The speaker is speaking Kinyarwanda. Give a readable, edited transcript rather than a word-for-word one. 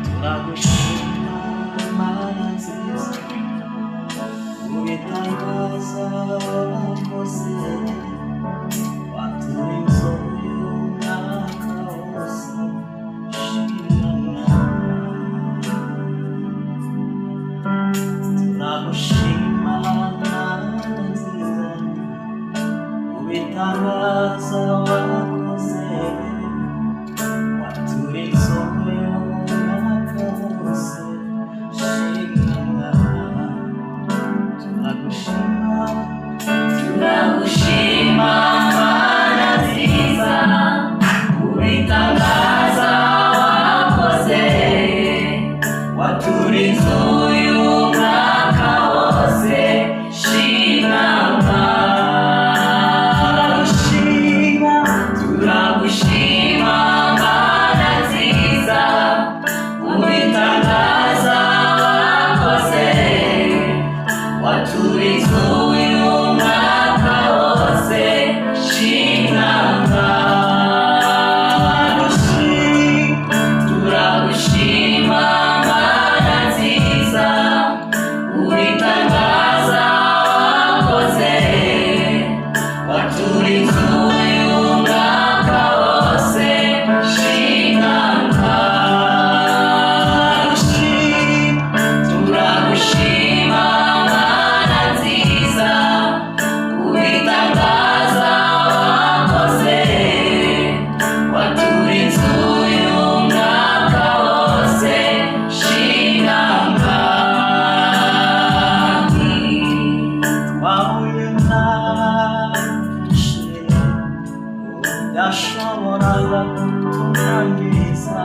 Turagushima, Mana nziza, ubitangaza wakoze, waturinze uyu mwaka wose. Shima Mana. Turagushima, Mana nziza, ubitangaza wakoze, waturinze uyu mwaka wose. Shima Mana. Turagushima. Turagushima, Mana nziza, ubitangaza wakoze, waturinze uyu mwaka wose. Shima Mana. Turagushima. Turagushima, Mana nziza, ubitangaza wakoze, waturinze uyu mwaka wose. Shima Mana. Turagushima. Turagushima, Mana nziza, ubitangaza wakoze, waturinze uyu mwaka wose. Shima Mana. Turagushima, Mana nziza, ubitangaza wakoze, waturinze uyu mwaka wose. Shima Mwami. Twahuye nashi yashoboraga kutunangiza.